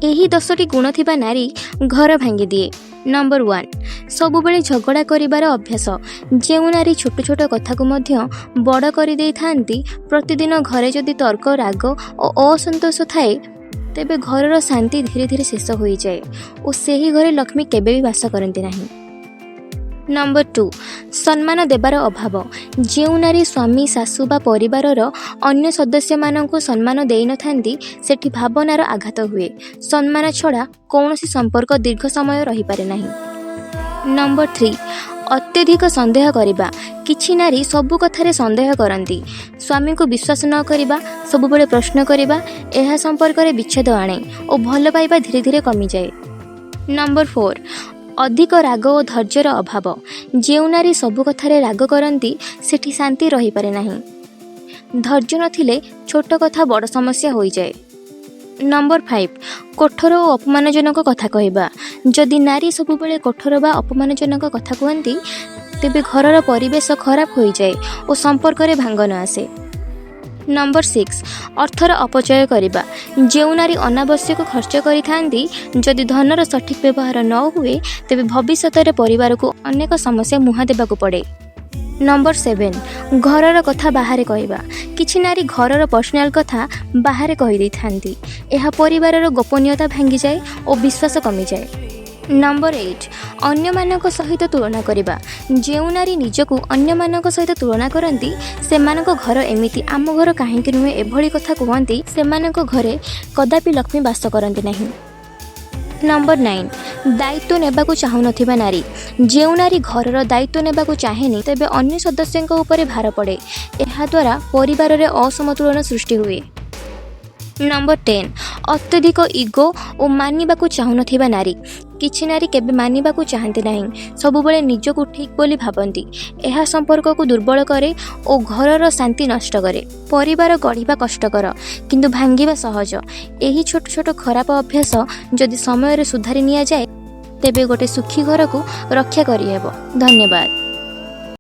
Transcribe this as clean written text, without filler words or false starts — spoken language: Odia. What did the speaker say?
ଏହି 10ଟି ଗୁଣ ଥିବା ନାରୀ ଘର ଭାଙ୍ଗିଦିଏ। ନମ୍ବର 1, ସବୁବେଳେ ଝଗଡ଼ା କରିବାର ଅଭ୍ୟାସ। ଯେଉଁ ନାରୀ ଛୋଟ ଛୋଟ କଥାକୁ ମଧ୍ୟ ବଡ଼ କରିଦେଇଥାନ୍ତି, ପ୍ରତିଦିନ ଘରେ ଯଦି ତର୍କ, ରାଗ ଓ ଅସନ୍ତୋଷ ଥାଏ, ତେବେ ଘରର ଶାନ୍ତି ଧୀରେ ଧୀରେ ଶେଷ ହୋଇଯାଏ ଓ ସେହି ଘରେ ଲକ୍ଷ୍ମୀ କେବେ ବି ବାସ କରନ୍ତି ନାହିଁ। ନମ୍ବର 2, ସମ୍ମାନ ଦେବାର ଅଭାବ। ଯେଉଁ ନାରୀ ସ୍ୱାମୀ, ଶାଶୁ ବା ପରିବାରର ଅନ୍ୟ ସଦସ୍ୟମାନଙ୍କୁ ସମ୍ମାନ ଦେଇନଥାନ୍ତି, ସେଠି ଭାବନାର ଆଘାତ ହୁଏ। ସମ୍ମାନ ଛଡ଼ା କୌଣସି ସମ୍ପର୍କ ଦୀର୍ଘ ସମୟ ରହିପାରେ ନାହିଁ। ନମ୍ବର 3, ଅତ୍ୟଧିକ ସନ୍ଦେହ କରିବା। କିଛି ନାରୀ ସବୁ କଥାରେ ସନ୍ଦେହ କରନ୍ତି। ସ୍ୱାମୀଙ୍କୁ ବିଶ୍ୱାସ ନ କରିବା, ସବୁବେଳେ ପ୍ରଶ୍ନ କରିବା, ଏହା ସମ୍ପର୍କରେ ବିଚ୍ଛେଦ ଆଣେ ଓ ଭଲ ପାଇବା ଧୀରେ ଧୀରେ କମିଯାଏ। ନମ୍ବର 4, ଅଧିକ ରାଗ ଓ ଧୈର୍ଯ୍ୟର ଅଭାବ। ଯେଉଁ ନାରୀ ସବୁ କଥାରେ ରାଗ କରନ୍ତି, ସେଠି ଶାନ୍ତି ରହିପାରେ ନାହିଁ। ଧୈର୍ଯ୍ୟ ନଥିଲେ ଛୋଟ କଥା ବଡ଼ ସମସ୍ୟା ହୋଇଯାଏ। ନମ୍ବର 5, କଠୋର ଓ ଅପମାନଜନକ କଥା କହିବା। ଯଦି ନାରୀ ସବୁବେଳେ କଠୋର ବା ଅପମାନଜନକ କଥା କୁହନ୍ତି, ତେବେ ଘରର ପରିବେଶ ଖରାପ ହୋଇଯାଏ ଓ ସମ୍ପର୍କରେ ଭାଙ୍ଗନ ଆସେ। ନମ୍ବର 6, ଅର୍ଥର ଅପଚୟ କରିବା। ଯେଉଁ ନାରୀ ଅନାବଶ୍ୟକ ଖର୍ଚ୍ଚ କରିଥାନ୍ତି, ଯଦି ଧନର ସଠିକ୍ ବ୍ୟବହାର ନ ହୁଏ, ତେବେ ଭବିଷ୍ୟତରେ ପରିବାରକୁ ଅନେକ ସମସ୍ୟା ମୁହାଁ ଦେବାକୁ ପଡ଼େ। ନମ୍ବର 7, ଘରର କଥା ବାହାରେ କହିବା। କିଛି ନାରୀ ଘରର ପର୍ସନାଲ କଥା ବାହାରେ କହିଦେଇଥାନ୍ତି। ଏହା ପରିବାରର ଗୋପନୀୟତା ଭାଙ୍ଗିଯାଏ ଓ ବିଶ୍ୱାସ କମିଯାଏ। ନମ୍ବର 8, ଅନ୍ୟମାନଙ୍କ ସହିତ ତୁଳନା କରିବା। ଯେଉଁ ନାରୀ ନିଜକୁ ଅନ୍ୟମାନଙ୍କ ସହିତ ତୁଳନା କରନ୍ତି, ସେମାନଙ୍କ ଘର ଏମିତି, ଆମ ଘର କାହିଁକି ନୁହେଁ, ଏଭଳି କଥା କୁହନ୍ତି, ସେମାନଙ୍କ ଘରେ କଦାପି ଲକ୍ଷ୍ମୀ ବାସ କରନ୍ତି ନାହିଁ। ନମ୍ବର 9, ଦାୟିତ୍ୱ ନେବାକୁ ଚାହୁଁନଥିବା ନାରୀ। ଯେଉଁ ନାରୀ ଘରର ଦାୟିତ୍ୱ ନେବାକୁ ଚାହେଁନି, ତେବେ ଅନ୍ୟ ସଦସ୍ୟଙ୍କ ଉପରେ ଭାର ପଡ଼େ। ଏହାଦ୍ୱାରା ପରିବାରରେ ଅସମତୁଳନ ସୃଷ୍ଟି ହୁଏ। ନମ୍ବର 10, ଅତ୍ୟଧିକ ଇଗୋ ଓ ମାନିବାକୁ ଚାହୁଁନଥିବା ନାରୀ। କିଛି ନାରୀ କେବେ ମାନିବାକୁ ଚାହାନ୍ତି ନାହିଁ, ସବୁବେଳେ ନିଜକୁ ଠିକ୍ ବୋଲି ଭାବନ୍ତି। ଏହା ସମ୍ପର୍କକୁ ଦୁର୍ବଳ କରେ ଓ ଘରର ଶାନ୍ତି ନଷ୍ଟ କରେ। ପରିବାର ଗଢ଼ିବା କଷ୍ଟକର, କିନ୍ତୁ ଭାଙ୍ଗିବା ସହଜ। ଏହି ଛୋଟ ଛୋଟ ଖରାପ ଅଭ୍ୟାସ ଯଦି ସମୟରେ ସୁଧାରି ନିଆଯାଏ, ତେବେ ଗୋଟେ ସୁଖୀ ଘରକୁ ରକ୍ଷା କରିହେବ। ଧନ୍ୟବାଦ।